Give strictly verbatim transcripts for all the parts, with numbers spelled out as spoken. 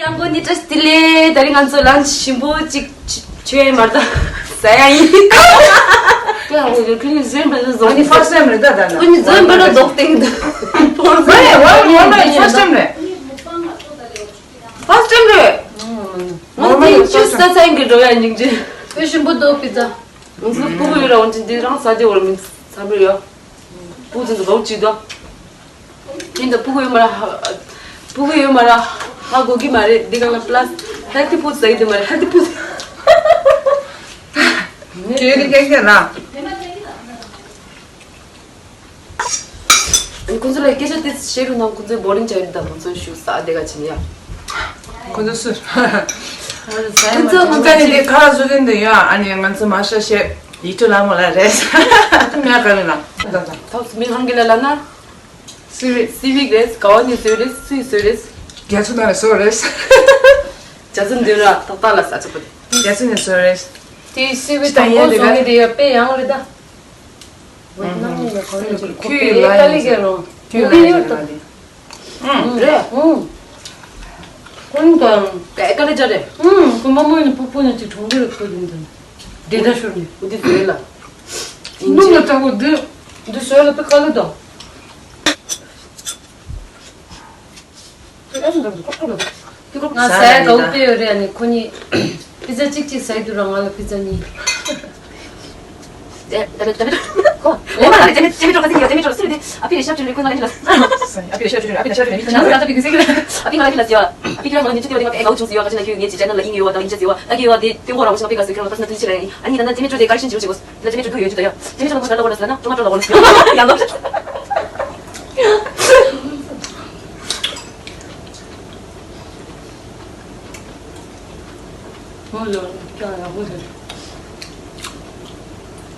ཡང་ཁོ་ནི་བཀྲ་ཤིས་བདེ་ལེགས། ད་རིང་ང་ཚོ་ལན་ཆི་ཞིམ་པོ་གཅིག་མཆོད་ཡ་མ་རེད་ད། ཟ་ཡ་ཡིན། ཀ་ཡང་ཁོ་ཁྱོད་ནི་བཟོས་པ་ལ་ཁོ་ནི་ཕར་སེམས་རེད་ད། ད་ན་ཁོ་ནི་བཟོས་པ་ལ་རྡོག་སྟེང་དུ། ཕར་སེམས་རེད། ཕར་སེམས་རེད། ང་ཚོ་ཅིག་ཅིག་ས་ཚན་གྱི་འགྲོ་ཡ་སྙིང་རྗེ། ཁོས་ཞིམ་པོ་འདུག་པི་ཙ། ང་ཚོ་སྤུ་གུ་ཡོད་ར་འོན་ཅིག་འདི་རང་ཟ་རྒྱུ་བར་མི་ཚ་བོ་ཡོད། སྤུ་གུ་ཚོ་འདུག་ཅིག་དོ། དེ་འདྲ་སྤུ་གུ་ཡོད་མ་ར། སྤུ་གུ་ཡོད་མ་ར། ཧ་གོ་གི་མ་རེད། འདི་ག་ལ་plus healthy food ཟ་ཡི་འདུག་མ་རེད། healthy food། ཁྱོད་ཀྱི་སྐད་ཆ་ར། ཁོང་ཚོ་ལ་སྐད་ཆ་དེ་བཤད་རུང་ན་ཁོང་ཚོའི་boring ཆགས་ཡོད་ད། ཁོང་ཚོ་ཞུ་ས་དེ་ག་ཕྱིན་ཡ། ཁོང་ཚོ་སུ། ཁོང་ཚོ་ཁོང་ཚོ་ནི་དེ་ཁ་བཟོ་གིན་འདུག་ཡ། ཨ་ནི་ང་ཚོ་མ་ཤ་ཤེ་ཡིད་དུ་ལ་མོ་ལ་རེད། ཐུག་མེད་ག་རེ་ལ། ད་ད། ཐོག་མི་ཧང་གི་ལ་ལ་ན། སི་བིག་སི་བིག་རེད། ག་བ་ནས་བཟོས་རེད། སུས་བཟོས་རེད། རྒྱ་མཚོ་ནང་ནས་བཟོས་རེད། རྒྱ་མཚོ་འདི་ར་ཏག་ཏག་ལ་ས་ཆ་པོ་དེ། རྒྱ་མཚོ་ནས་བཟོས་རེད། དེ་སི་བིག་དང་པོ་བཟོ་གི་དེ་ཡ་དཔེ་ཡང་རེད་ད། ཝེད་ནམ་ནས་ག་རེ་བྱས། ཁོ་ཁྱོད་པའི་ལ་ཀ་ལི་ཡིན་གེ་རོ། ཁྱོད་ལ་ཡིན་གེ་རོ་དེ། ཨང་། རེད། ཨང་། ཁོང་དང་། ཀ་ཀ་ལི་ཅག་རེད། ཨང་། ཁོ་མ་མོ་ཡིན་པུ་པུ་ནས་ཅིག་གྲོང་ཁྱེར་ཁོ་ཡིན་དང་། འདྲེ་འདྲ་ཤོར་ནས། འོ་དེ་བཟོས་ལ། ནུ་ལ་ལྟ་བུ་འདི། འདི་བཟོས་ལ་པི་ཀ་ལི་དང་། ང་ཟ་ཡ་དགའ་བོ་དཔེ་ཡོད་རེད། ཨ་ནི་ཁོ་གཉིས་པི་ཛ་གཅིག་གཅིག་ཟ་ཡི་འདུག་ར། ང་ལ་པི་ཛ་གཉིས། ཨེ། ད་ད་ད་ད་ཁོ་ལས་མ་རེད། ཇེ་མི་ཇེ་མི་ཀྲོ་ག་ཟིག་ཡོད། ཇེ་མི་ཀྲོ་སུ་རེད། ཨ་ཕི་རེད་ཤབ་ཅུ་རེད། ཁོ་ང་ལ་ཁྱི་ལ། ཨ་ཕི་རེད་ཤབ་ཅུ་རེད། ཨ་ཕི་རེད་ཤབ་ཅུ་རེད། ང་ཚོ་ད་ད་ཕི་གི་ཟིག་ལ། ཨ་ཕི་ང་ལ་ཁྱི་ལ་ཟེར་བ། ཨ་ཕི་ཁྱི་ལ་ང་ལ་ཉིན་ཅིག་དེ་བ་དེ་ང་ཨེ་ལའོ་ཆུང་ཟེར་བ། ཁ་ཅིག་ན་ཁྱི་ངེད་ཅིག་ཅེ་ནལ་ལ་ཨིན་ཡོད་བ། ད་ཨིན་ཅི་ཟེར་བ། ད་གི་བ་དེ་ཏེ་ཁོ་རང་ཆུང་པེ་ག་ཟེར་ཁྱི་ལ་པ་སི་ན་ཐུག་ཅི་ལ། ཨ་ནི་ད་ན་ཇེ་མི་ཀྲོ་དེ་ཀར་ཤིན་ཅི་རུ་ཅི་གོ། ད་ཇེ་མི་ཀྲོ་དུ་ཡོད་ཅི་ད་ཡ། ཇེ་མི་ཀྲོ་ལ་ཁོ་ཤ་ལ་ལ་ལ་ན་ཀྲོ་མ་ཀྲོ་ལ་ལ་ཡང་ལ། ངོ་ལོ་ཀྱང་ཡག་པོ་རེད།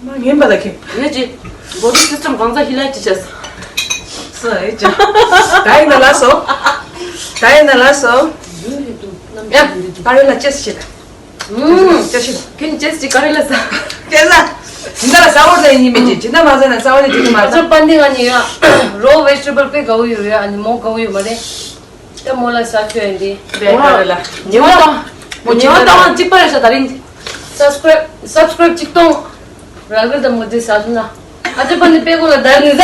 མ་ངན་པ་ལ་ཁེ། ངས་ཀྱི་body system གང་ཚ་ཧི་ལ་ཅི་བྱས། སུ་ཨེ་ཅི། ད་ཡིན་ན་ལ་སོ། ད་ཡིན་ན་ལ་སོ། ཡུ་རེད་འདུག་རྣམ་ཡ། ཀ་རེ་ལ་ཅེས་ཤིག་ཨུམ། ཅེས་ཤིག་ཁྱོད་ཅེས་ཅི་ཀ་རེ་ལ་ས། ཅེས་ལ། ཇི་འདྲ་ལ་ས་འོ་ད་ཡིན་མི་ཅི། ཇི་འདྲ་མ་ཟ་ན་ས་འོ་ནི་ཇི་འདྲ་མ་ཟ། ཨ་ཅོ་པན་དི་ང་ཉི་ཡ། raw vegetable དཔེ་དགའ་བོ་ཡོད་རེད། ཨ་ནི་མོ་དགའ་བོ་ཡོད་མ་རེད། ད་མོ་ལ་ཟ་ཁྱོད་ཡིན་ཏེ། བས་ཀ་རེ་ལ། ཉེ་བ་དང་། མོ་ཉེ་བ་དང་གཅིག་པ་རེད་ཤག་ད་རིང་། subscribe subscribe གཅིག་སྟོང་། ར་གི་དང་མོ་དེ་ཟ་སོང་ན། ཨ་ཅེ་པ་ནི་པེ་གོ་ལ་དར་ནི་ཟ།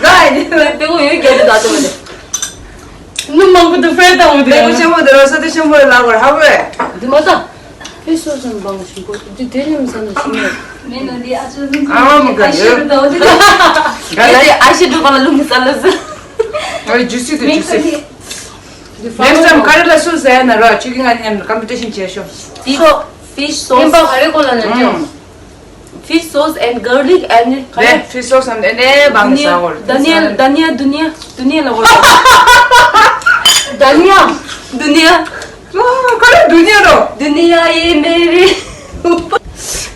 ར་ཡིན་ནི་པེ་གོ་ཡོད་རྒྱ་རི་ད་ཅེ་པ་ནི། ནུ་མང་པོ་དུ་ཕེ་དང་མོ་དེ། པེ་གོ་ཆེན་མོ་དེ་ར་ས་དེ་ཆེན་མོ་ལ་བར་ཧ་བས། དེ་མ་ཟ། ཕེ་སོ་སམ་བང་ཞིག་གོ་དེ་དེ་ཉམས་ས་ན་ཞིག་ནས། མེ་ནོ་དེ་ཨ་ཅོ་ལུང་ཨ་མ་ག་ཨ་ཤི་ཡོད་རུ་དོ་དེ། ག་ལ་ཨ་ཤི་འགྲོ་ག་ལ་ལུང་ས་ལ་ཟ། ཨ་ཇུ་སི་དེ་ཇུ་སི། next time ཀ་རེ་ལ་སུ་ཟ་ཡ་ན་ར་ཆུ་གི་ང་མཉམ་competition བྱེད་ཤོག fish fish sauce ཨིན་པ་ག་རེ་གོ་ལ་ན་ཅོ། Fish sauce and garlic and ད་fish sauce and ཨེ་ནས་བང་ས་འོར། धनिया धनिया धनिया धनिया ལ་འོར། धनिया धनिया ཨོ་ག་རེ་धनिया རོ། दुनिया ये मेरे ऊपर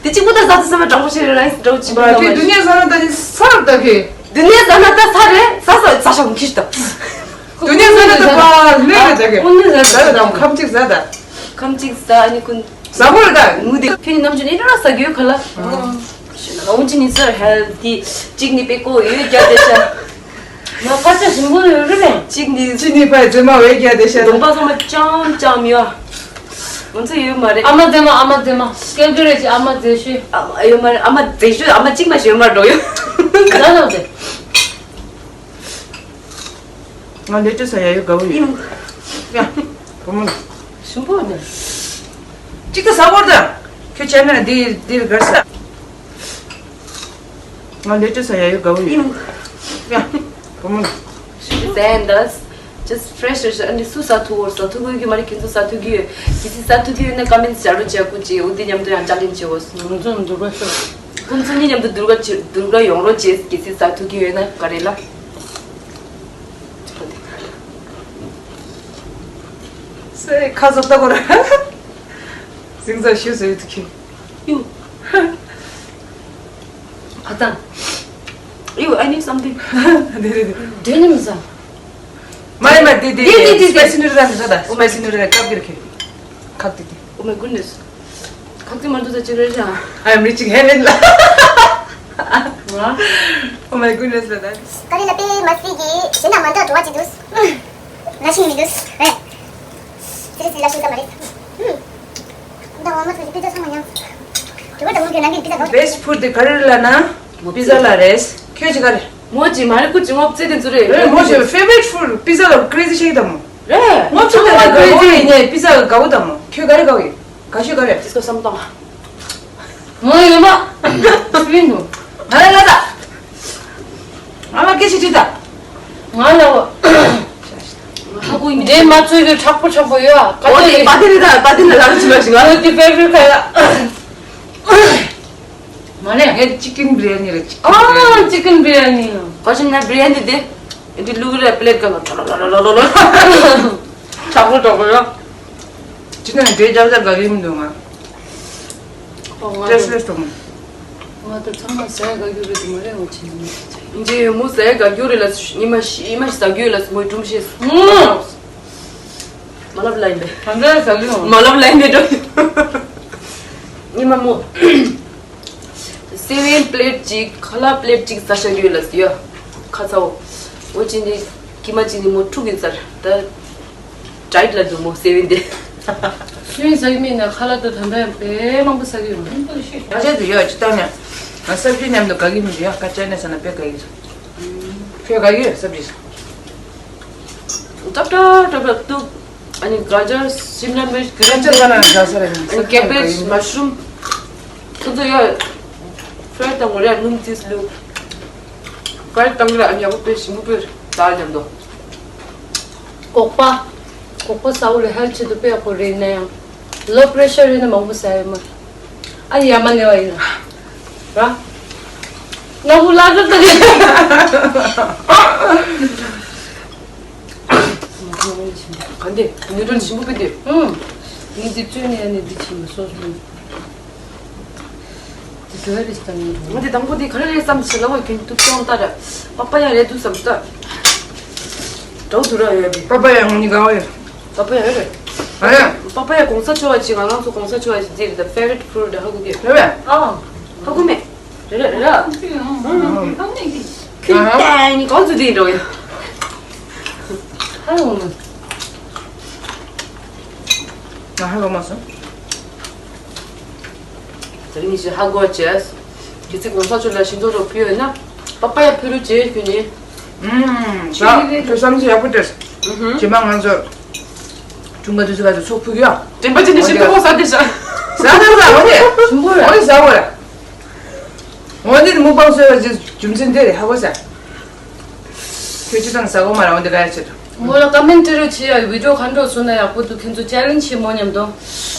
དེ་གཅིག་པུ་ད་ཟ་ཚོད་ཟ་མ་དྲང་པོ་ཞིག་རེད། ར་ཡིན་སི་འདྲ་བོ་གཅིག་པུ་ད་མ་དེ་རེད། दुनिया ཟ་ན་ད་ནི་སར་ད་གི། दुनिया ཟ་ན་ད་ས་རེད། ས་ས་ས་ཤོག་ཁྱི་ད། दुनिया ཟ་ན་ད་པ་ལེ་རེད་ད་གི། ཨོ་ནི་ཟ་ད་ད་ཁམ་གཅིག་ཟ་ད། ཁམ་གཅིག་ཟ་ཨ་ནི་ཀུན། ཟ་མོ་རེད་ད། ངུ་དེ་ཁྱོད་ནི་ནམ་རྒྱུན་ཨེ་འདྲ་ཟ་གི་ཡོད་ག་ལ། ཤི་ན་ལ་འོན་ཅི་ནི་ཟ་healthy གཅིག་ནི་པེ་ཀོ་ཡོད་རྒྱ་དེ་ཤ། ང་ཁ་ཆ་ཞིམ་པོ་ཡོད་རེད་པས། གཅིག་ནི་གཅིག་ནི་པའི་རྫུན་མ་བས་རྒྱ་དེ་ཤ། གདོང་པ་ཚང་མ་ཅམ་ཅམ་ཡོད། ང་ཚོ་ཡོད་མ་རེད། ཨ་མ་རྫུན་མ་ཨ་མ་རྫུན་མ་སྐད་སྒྱུར་རེད་ཅི་ཨ་མ་རྫུན་ཤོས། ཨ་མ་ཡོད་མ་རེད། ཨ་མ་རྫུན་ཤོས་ཨ་མ་གཅིག་མ་ཞིག་ཡོད་མ་རེད་འགྲོ་ཡོད། ཟ་ལ་དེ། ང་ལས་བྲེལ་ས་ཡ་ཡོད་དགའ་བོ་ཡོད། ཡ། བུ་མོ། ཞིམ་པོ་ནི། གཅིག་ཏུ་ཟ་བོར་དང་། ཁྱོད་བྱས་ན་འདི་འདིར་དགར་ས། ང་ལས་བྲེལ་ས་ཡ་ཡོད་དགའ་བོ་ཡོད། ཡ། བུ་མོ། Just fresh fresh ཨ་ནི་སུ་ཟ་ཐུབ་བོར་ཟ་ཐུབ་གི་མ་རེད། ཁྱེད་ཚོ་ཟ་ཐུབ་གི་ཡོད། གལ་སྲིད་ཟ་ཐུབ་གི་ཡོད་ན་comments བྱ་རོགས་བྱས་སྐུ་མཁྱེན། འོ་འདི་མཉམ་དུ་ཡང་challenge བྱེད་འོ། ང་ཚོ་འདུག་ག་ཤོག་ཁོང་ཚོ་གཉིས་མཉམ་དུ་འདུག་ག་བྱེད་འདུག་ག་ཡོང་རོགས་བྱེད། གལ་སྲིད་ཟ་ཐུབ་ཀྱི་ཡོད་ན་ག་རེ་ལ། སེ་ཁ་བཟོ་ལྟ་གོ་ར། ཟིང་ཟ་ཤུ་ཟོས་ཐུག་གི། ཡུ། ཨ་ཏང་། ཡུ། I need something. དེ་རེད་དེ། དེ་ནི་མི་ཟ། མ་ཡི་མ་དེ་དེ་དེ་དེ་དེ་དེ། Spicy noodle ར་འདི་ཟ་ད། Oh my spicy noodle ཀབ་གིར་ཁེ། ཁབ་དེ་དེ། Oh my goodness. ཁག་ཅིག་མ་འདུག་ད་ཅི་རེད་ཤག I am reaching heaven ལ། Oh my goodness ལ་ད། ཀ་རི་ལ་པེ་མ་སི་གི་ཞེ་ན་མ་འདྲ་བྲོ་བ་ཅི་འདུག་ལ་ཤིང་མི་འདུག་རེད། ཙི་ཙི་ལ་ཤིང་ཙམ་མ་རེད། ཧུམ། ད་འོ་མ་ཚོ་ཞིག་པི་ཛ་ཚང་མ་མཉམ། དུ་བ་དང་འོ་གི་ནང་གི་པི་ཛ་གང་། Best food དེ་ག་རེ་རེད་ལབ་ན། པི་ཛ་ལ་རེད། ཁྱོད་ཀྱི་ག་རེ། མོ་ཅི་མ་རེད་ཀུ་ཅི་ངོ་བཙེ་དེ་ཚོ་རེད། རེད་མོ་ཅི་favorite food པི་ཛ་ལ་crazy ཤེས་དམ་མོ། རེད། ངོ་ཚོ་ལ་ཚང་མ་crazy crazy ཡིན་ནས་པི་ཛ་དགའ་བོ་དམ་མོ། ཁྱོད་ག་རེ་དགའ་བོ་ཡིན། ག་ཤོད་ག་རེ། ཅི་སོ་བསམ་བཏང་། ངོ་ཡོད་མ། སུ་ཡིན་འདུག་ང་ལ་ལ་ད། ང་ལ་སྐད་ཆ་ཅི་ད། ང་ལ་བ། ཧ་གོ་ཡིན། འདྲེ་མ་ཚོས་ཀྱི་མཁྲེགས་པོ་མཁྲེགས་པོ་ཡོད། ཨ་ཀ་ཏི་རེད། པ་ཏི་རི་ད་པ་ཏི་ན་ལ་ཅི་ལ་ཞིག་ང་ལ་ཏི་favorite ཁ་ཡ། མ་ནས། ངས་chicken biryani རེད། ཨ་chicken biryani། ག་ཤིན་ན་biryani དེ། འདི་ལུག་རེ་plate ག་ལ་ལ་ལ་ལ་ལ་ལ། མཁྲེགས་པོ་མཁྲེགས་པོ་ཡོད། ཅི་ན་འདྲེ་རྒྱབ་རྒྱབ་ག་གི་མི་འདུག་ང་། ཨོ་ང་ཏྲེ་ཚོ་སི་ལེ་སི་ཏོང་། ང་ཏྲེ་ཚང་མ་ཟས་ག་རྒྱུ་རེད་དུ་མ་རེད་འོ་ཆེན་མོ། འདི་མོ་ཟས་ག་རྒྱུ་རེད་ལ་ཉི་མ་ཤི་ཉི་མ་ཤི་ཟ་རྒྱུ་ལ་མོའི་སྒྲུམ་ཤེས། ཨུམ། མ་ལབ་ལ་ཡིན་པས། གང་འདྲ་ཟ་རྒྱུ་ཡོང་། མ་ལབ་ལ་ཡིན་པས་འགྲོ། ཉི་མ་མོ། སེ་བན་plate གཅིག་ཁ་ལག་plate གཅིག་ཟ་ཤ་རྒྱུ་ལ་ཡ། ཁ་ཚ་བོ། འོ་ཅི་འདི་ཀི་མ་ཅི་འདི་མོ་ཕྲུག་གི་ཟ་ད། diet ལ་འདུག་མོ་སེ་བན་དེ། སུན་ཟ་གི་མིན་ན་ཁ་ལག་ཏུ་ད་ལྟ་ཡང་དཔེ་མང་པོ་ཟ་གི་ཡོད། ང་ཆ་དུ་ཡོད་ཅི་ལྟར་ནས་ང་སབ་ཇི་མཉམ་དུ་དགའ་གི་མི་འདུག་ཡ་ཁ་ཅན་ནས་ཟ་ན་དཔེ་དགའ་གི་རེད། ཁྱོད་དགའ་གི་ཡོད་སབ་ཇི། ཏབ་ཏབ་ཏབ་ཏབ་ཏུབ། ཨ་ནི་ག་ཇར་སིམ་ལ་མིར་གི་རན་ཅར་ཟ་ན་ཟ་ས་རེད། ཨ་ནི་cabbage mushroom ཁོ་ཚོ་ཡོད། ཧྥ་རའི་དང་ངོ་རེ་སྣུམ་རྩིས་བླུག་ཧྥ་རའི་དང་ངོ་རེ་ཨ་ནི་ཡག་པོ་དཔེ་ཞིམ་པོ་དཔེ་ཟ་ལ་འཇམ་དོ། སྒོག་པ། སྒོག་པ་ཟ་བོ་ལས་health ཆེད་དུ་དཔེ་ཡག་པོ་རེད་ན་ཡང་། low pressure རེད་ན་མང་པོ་ཟ་ཡོད་མ། ཨ་ཡ་མ་ནེ་བ་ཡིན་ན། ར། ང་བུ་ལ་ཟ་ད་རེད། ག་འདི་ནིའུ་ཌལ་ཞིམ་པོ་པི་འདི། ཨུམ། ངས་འདི་བཙོས་ནས་ནི་འདི་ཕྱིན་པ་སོ་སོ། འདི་དོ་རེ་ཞིག་དང་ནི། ང་འདི་དང་པོ་འདི་ག་རེ་རེད་བསམ་ཞིག་ལ་བ་གིན་ཏུ་ཅོང་ལྟ་ར། པ་པ་ཡ་རེད་འདུག་བསམ་ལྟ། འགྲོ་འདུག་ར་ཡོད་པ། པ་པ་ཡ་ང་གཉིས་ག་བ་ཡོད། པ་པ་ཡ་རེད། ཨ་ཡ། པ་པ་ཡ་གོང་ས་མཆོག་བ་ཅིག་ང་རང་ཚོ་གོང་ས་མཆོག་བ་ཅིག་འདི་རེད་ད་favorite food ཧ་གོ་གི། རེད་བས། ཨ། ཧ་གོ་མེད། རེད་རེད་རེད། ཁྱོད་ད་ནི་གི། ཁྱོད་ད་ནི་གང་ཚོད་དེ་འགྲོ་ཡ། ཧ་ལོ་མ། ང་ཧ་གོ་མ་སོང་། དེ་རིང་ཞིག་ཧ་གོ་བྱས། ཁྱེད་ཚོས་གོང་ས་མཆོག་ལ་ཤིང་ཏོག་རོ་ཕུལ་ཡོད་ན། པ་པ་ཡ་ཕུལ་རོགས་བྱེད་ཁྱོད་ནི། ཨུམ། ད་ཁྱོད་བསམ་ཚུལ་ཡག་པོ་འདུག་ཨུ་ཧུམ། རྗེས་མ་ང་ཚོ་ཀྲུང་གོ་དུས་ཚོད་ཁ་ཚོ་ཚོགས་ཕུལ་གི་ཡ། དྲན་པ་ཅན་དུ་ཞིག་ཏུ་ཧོ་ས་དེ་ཤ། ཟ་ཟ་ཟ་འོ་ནི། ཞིམ་པོ་རེད། འོ་ནི་ཟ་འོ་ར། འོ་འདི་ནི་མུག་པང་བཟོས་པ་ཅིག་རྒྱུ་མཚན་འདི་རེད་ཧ་གོ་ས། ཁྱོད་ཅི་ཙམ་ཟ་གོ་མ་ར་འོ་འདི་ག་ཡ་ཆེད་དུ། མོ་ལ་ཀ་མེན་ཊི་རེ་བྱེད་ཡ་བི་ཌིའོ་ག་འདྲ་བཟོ་ན་ཡག་པོ་འདུག་ཁྱེད་ཚོ་ཅེ་ལེན་ཇི་བྱེད་མོ་མཉམ་དུ།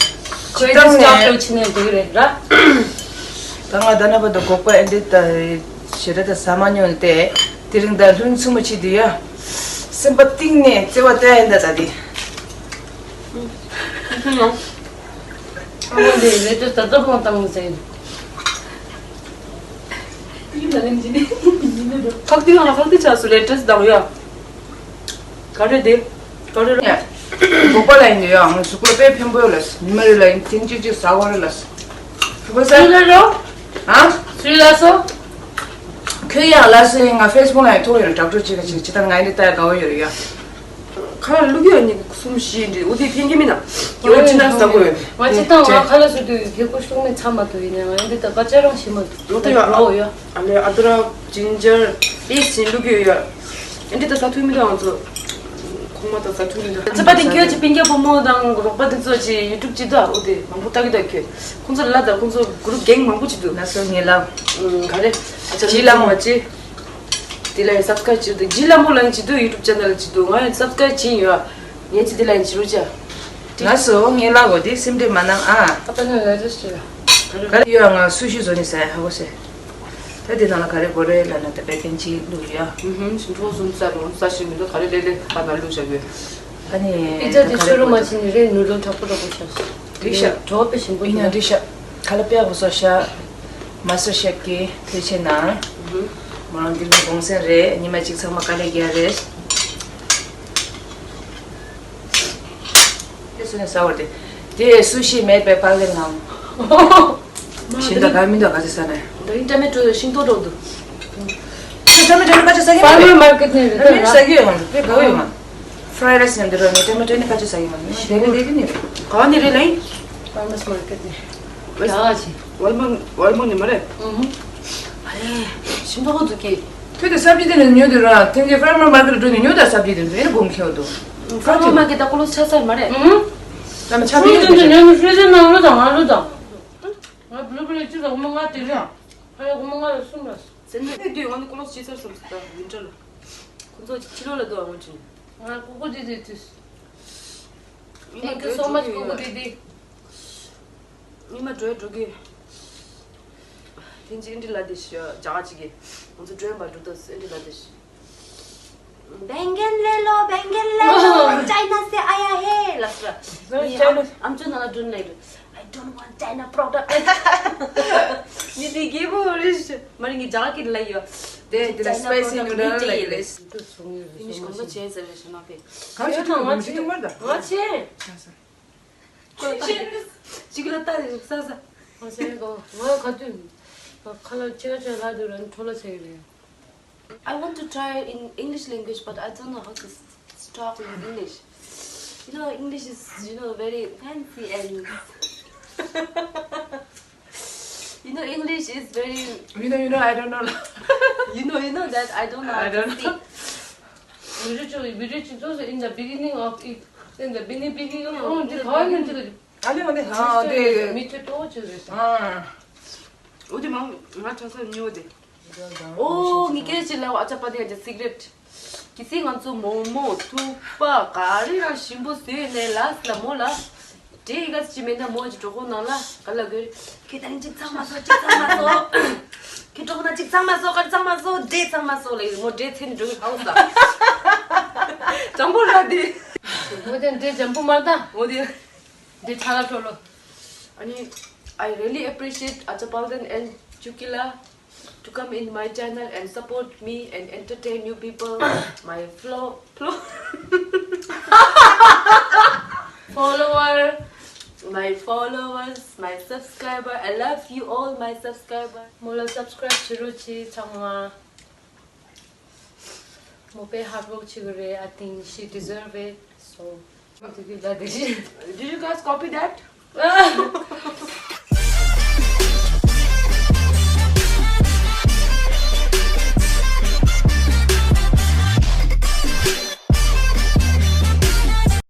ཁོའི་ཅི་ཙམ་ནས་སི་ཊོབ་ལོ་བྱེད་ནས་འདུག་རེད་ར། ད་ང་ད་ན་བར་དུ་སྒོག་པ་ཨེ་འདི་ད་ཞེ་དྲག་ད་ཟ་མ་མྱོང་ནས་དེ་དེ་རིང་ད་ལྷུན་ཚུགས་མ་བྱེད་དུ་ཡ། སེམས་པ་གཏིང་ནས་བརྩེ་བ་བསྟན་ཡིན་ད་ད་དེ། ཨ་མ་དེ་ལེ་ཏོ་ད་ལྟ་ཕོང་བཏང་ཟེར། ཁག་ཏི་ལ་ཁག་ཏི་ཆགས་སུ་ལེ་ཏོ་དང་ཡ། ག་རེ་དེ། ག་རེ་རེད། སྒོག་པ་ལ་ཡིན་ཡ་ང་གཟུགས་པོ་དཔེ་ཕན་པོ་ལ་ཉི་མ་རེ་ལ་ཡིན་ཐེངས་གཅིག་གཅིག་ཟ་བ་རེ་ལ། ཧ་གོ་ས། སུ་ལ་རོ། ཨ། སུ་ལ་སོ། ཁྱོད་ཡང་ལ་སོ་ཡིན་ང་ཕེ་སི་བུག་ལ་ཡང་ཐོག་ཡོད་ཌོག་ཊར་ཅིག་ག་ཅིག་ཅི་ལྟར་ང་ཡིན་འདི་ལྟ་ཡ་དགའ་བོ་ཡོད་རེད་ཡ། ཁ་ལག་བླུག་ཡོད་ནི་གསུམ་བཞི་འདི་འོ་དེ་ཕན་གྱི་མིན་ན། ཡོད་ཅི་ན་ཟ་དགོས་ཡོད། ང་ཅི་ཏང་ང་ཁ་ལག་བཟོ་དུས་གི་ཁོ་ཤུགས་མེད་ཚ་མ་ཐུབ་ཡིན་ནའང་འདི་ལྟ་ཀ་ཅ་རང་ཞིམ་མ་འདུག་འོ་དེ་ཡོད་ཨ། ཨ་ལེ་ཨ་དུ་ར་ཇིན་ཇར་པེ་སི་ཊི་བླུག་ཡོད་ཡ། འདི་ལྟ་ཟ་ཐུབ་མི་འདུག་ང་ཚོ། ཁོག་མ་དང་ཟ་ཐུབ་མི་འདུག་རྩིས་པ་དེ་ཁྱོད་ཀྱི་སྤུན་ཀྱག་བུ་མོ་དང་རོགས་པ་དེ་ཚོ་ཅི་ཡུ་ཊུབ་ཅི་འདུག་འོ་དེ་མང་པོ་ལྟ་གི་འདུག་ཁྱོད། ཁོང་ཚོ་ལ་དང་ཁོང་ཚོ་གུ་རུབ་གེང་མང་པོ་ཅི་འདུག་ན་སོ་ངེ་ལ། ག་རེ། ཨ་ཅག་ཇི་ལ་མོ་ཅི། དེ་ལ་ཡང་སབ་སི་ཀ་རའིབ་བྱེད་དུ་ཇི་ལ་མོ་ལ་ཡང་བྱེད་དུ་ཡུ་ཊུབ་ཅེ་ནལ་བྱེད་དུ་ང་ཡང་སབ་སི་ཀ་རའིབ་བྱེད་ཡོད། ངས་ཅི་དེ་ལ་ཡང་བྱེད་རོགས་བྱ། ང་སོ་ངའི་ལ་གོ་དེ་སེམས་ཁྲལ་མ་གནང་ཨ། ཨ་ཕ་ནི་ལ་རེས་བྱེད་ལ། ག་རེ་ཡོད་ང་སུ་ཤི་བཟོ་ནི་ཟ་ཧ་གོ་སེ། ད་དེ་ནང་ལ་ག་རེ་གོ་རེ་ལ་ན་ད་པེ་ཀན་ཅི་བླུགས་ཡ། ཧུམ་ཧུམ་ཞིམ་ཕྲུག་གསུམ་ཟ་རུང་ཟ་ཞིག་མི་འདུག་ག་རེ་ལེ་ལེ་ཕ་ན་བླུགས་བྱ་དགོས། ཨ་ནི་པི་ཛ་དེ་ཆུ་རུ་མ་ཕྱིན་ནི་རེད་ནུ་རོ་དྲག་པོ་དྲག་པོ་ཤ། འགྲིག་ཤག་གྲོགས་པོ་ཞིམ་པོ་ཡིན་ན་འགྲིག་ཤག་ཁ་ལ་པད་ཧུ་སོ་ཤ། མ་སོ་ཤ་ཀི་ཐེ་ཆེ་ན། མོ་རང་འདི་མི་གོང་སེང་རེད་ཉི་མ་གཅིག་ཚང་མ་དཀའ་ལས་རྒྱག་རེད། དེ་སུ་ནས་ཟ་བར་དེ། དེ་སུ་ཤི་མེད་པའི་པགས་ལེབ་ནང་། ཤིང་ད་ག་མི་འདུག་ག་ཚོད་ཟ་ནས། ད་ཡིན་ཊ་མེ་ཊོ་ཤིང་ཏོག་འགྲོ་འདུག་ཊ་མེ་ཊོ་ནི་ཁ་ཆེ་ཟ་གི་ཕར་མར་མར་ཀེ་ཊི་ནས་རེད་ད་ཟ་གི་ཡོད་མ་རེད་དཔེ་དགའ་བོ་ཡོད་མ། Fried rice ཉམས་འདི་རོ་ནི་ཊོ་མེ་ཊོ་ནི་ཁ་ཆེ་ས་ཡིན་མ་ནི་དེ་ནི་དེ་གི་ནི་རེད། ག་ནི་རེད་ལེ། Farmers Market ནི། ཡ་ཆེ། ཝལ་མང་ཝལ་མང་ནི་མ་རེད། ཨུ་ཧུ། ཨ་རེ། ཤིན་ཏུ་ཧོ་ཙུ་ཀི། ཐུ་དེ་སབ་ཇི་དེ་ནི་ཉོ་དེ་ར་ཐེན་གི་ཕར་མར་མར་ཀེ་ཊ་འགྲོ་ནི་ཉོ་ད་སབ་ཇི་དེ་ནི་དེ་ནི་གོམ་ཁེའོ་དུ། ཕར་མར་མར་ཀེ་ཊ་ད་ཀོ་ལོ་ཆ་སར་མ་རེད། ཨུ་ཧུ། ད་མ་ཆ་མི་ཡོད་དེ་ཉོ་ནི་ཕྲུ་གུ་ནང་ལོ་དང་ང་ལོ་དང་། ང་བླུ་བླུ་ཅི་ལ་འོ་མ་ང་དེ་རེད། ཨ་ཡ་འོ་མ་ང་ལ་གསུམ་ར། ཟེར་ནས་དེ་དུས་ང་ནི་ཀོ་ལོ་ཆ་སར་སམ་སི་ད་ཝིན་ཊར་ལ། ཁོ་ཚོ་ཕྱི་ལོགས་ལ་འདུག་ཨ་ངོ་ཅི། ང་ཀོ་ཀོ་དེ་དེ་དུས། Thank you so much ཀོ་ཀོ་དེ་དེ། ཉི་མ་འགྲོ་འགྲོ་གི། ཐེངས་གཅིག་ཨེ་འདྲི་ལ་དེ་ཞུ་རྒྱ་གར་གཅིག་གི། ང་ཚོ་འགྲོ་ཡིན་པ་འགྲོ་ཏོ་ཨེ་འདྲི་ལ་དེ་ཞུ། བེང་གན་ལེ་ལོ་བེང་གན་ལེ་ལོ། ཅའི་ན་སེ་ཨ་ཡ་ཧེ་ལ་སུ་ར། ཨམ་ཅོ་ན་ལ་འགྲོ་ནས་རེད། I don't want China product. ནི་དེ་གི་བོ་རེད་ཤི། མ་རིང་གི་རྒྱ་གར་གི་ལ་ཡོད། དེ་དེ་ལ་སི་པའི་སི་ནུ་ཌལ་ལ་ཡོད་རེད། ཨིན་ལིཤ་གོམ་པ་བྱས་ཟེར་རེད་ཤི་ན་ཕེ། གང་ཞིག་ཐུག་གོམ་ཞིག་ཐུག་མར་ད། ང་ཆེ། ཅིག་ལ་ལྟ་རེད་ས་ས། ང་ཆེ་གོ་ང་ག་དུས། ཁ་ལ་ཆེ་ཆེ་ལ་དུ་ར་འཕྲོ་ལ་ཆེ་གི་རེད། I want to try in English language, but I don't know how to s- talk in English. You know, English is, you know, very fancy and you know, English is very. You know, you know, I don't know. You know, you know that I don't know how to speak. Video, video, in the beginning of it, in the beginning, beginning, oh, the government. ཨ་ནི་ཨ་ནི་ཧ་དེ། མི་ཚེ་ཏོག་ཅིག་རེད། ཨ། འོ་དེ་མང་ང་གྲྭ་སར་ཉོ་དེ། ཨོ་ངི་སྐད་ཅིག་ལ་ཨ་ཅག་པ་དེ་ཡ་ཅག་སི་ག་རེཊ། གི་སི་ང་ཚོ་མོག་མོག་ཐུག་པ་ག་རེ་རང་ཞིམ་པོ་བཟོས་ནས་ལ་སི་ལ་མོ་ལ། འདྲེ་ཡི་ག་ཅི་མེད་ན་མོ་ཅིག་གྲོགས་པོ་ནང་ལ་ག་ལ་དགོས། ཁྱེད་ད་རིང་ཅིག་ཚང་མ་བཟོ་ཅིག་ཚང་མ་བཟོ། ཁྱེད་གྲོགས་ན་ཅིག་ཚང་མ་བཟོ་ག་རེ་ཚང་མ་བཟོ་འདྲེ་ཚང་མ་བཟོ་ལ་ཡི་མོ་འདྲེ་ཚེ་ནི་འགྲོ་གི་ཧ་གོ་ས། ཇམ་པོ་ར་དེ། མོ་དེ་འདྲེ་ཇམ་པོ་མ་ད། མོ་དེ། འདི་ཁྲ་ལ་ཁྲོ་ལོ། ཨ་ནི། I really appreciate Acha Palden and Chukila to come in my channel and support me and entertain you people. My flow, flow. Follower, my followers, my subscriber. I love you all, my subscriber. མོ་ལ་སབ་སི་ཀ་རེབ་བྱེད་རོགས་གྱིས་ཚང་མ། མོ་དཔེ་ཧར་ཌི་ཝོརྐ་བྱེད་ཀྱི་རེད། I think she deserve it. So དེ་དུས་ལ་དེ་བཞིན། Did you guys copy that?